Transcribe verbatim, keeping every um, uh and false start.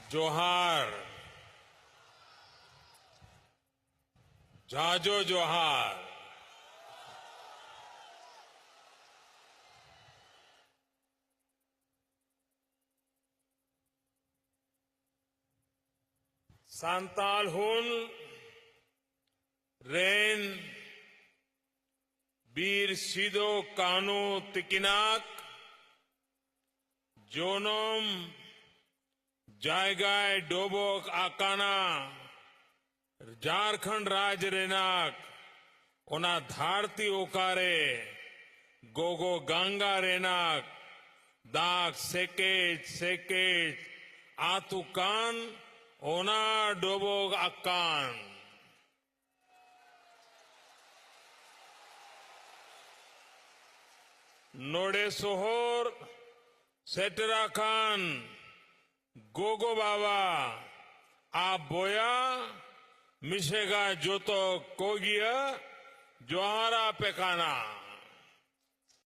ᱡᱚᱦᱟᱨ᱾ ᱡᱟᱡᱚ ᱡᱚᱦᱟᱨ᱾ ᱥᱟᱱᱛᱟᱲ ᱦᱩᱞ ᱨᱮᱱ ᱵᱤᱨ ᱥᱤᱫᱚ ᱠᱟᱹᱱᱦᱩ ᱛᱤᱠᱤᱱᱟᱜ ᱡᱚᱱᱚᱢ ᱡᱟᱭᱜᱟᱭ ᱰᱚᱵᱚᱜ ᱟᱠᱟᱱᱟ ᱡᱷᱟᱨᱠᱷᱚᱸᱰ ᱨᱟᱡᱽ ᱨᱮᱱᱟᱜ ᱚᱱᱟ ᱫᱷᱟᱹᱨᱛᱤ ᱚᱠᱟᱨᱮ ᱜᱚᱜᱚ ᱜᱟᱝᱜᱟ ᱨᱮᱱᱟᱜ ᱫᱟᱜ ᱥᱮᱠᱮᱡ ᱥᱮᱠᱮᱡ ᱟᱹᱛᱩ ᱠᱟᱱ, ᱚᱱᱟ ᱰᱚᱵᱚᱜ ᱟᱠᱟᱱ᱾ ᱱᱚᱰᱮ ᱥᱚᱦᱚᱨ ᱥᱮᱴᱮᱨ ᱟᱠᱟᱱ ᱜᱚᱜᱚ ᱵᱟᱵᱟ ᱟᱨ ᱵᱚᱭᱦᱟ ᱢᱤᱥᱮᱜᱟ ᱡᱚᱛᱚ ᱠᱚᱜᱮ ᱡᱚᱦᱟᱨ ᱟᱯᱮ ᱠᱟᱱᱟ᱾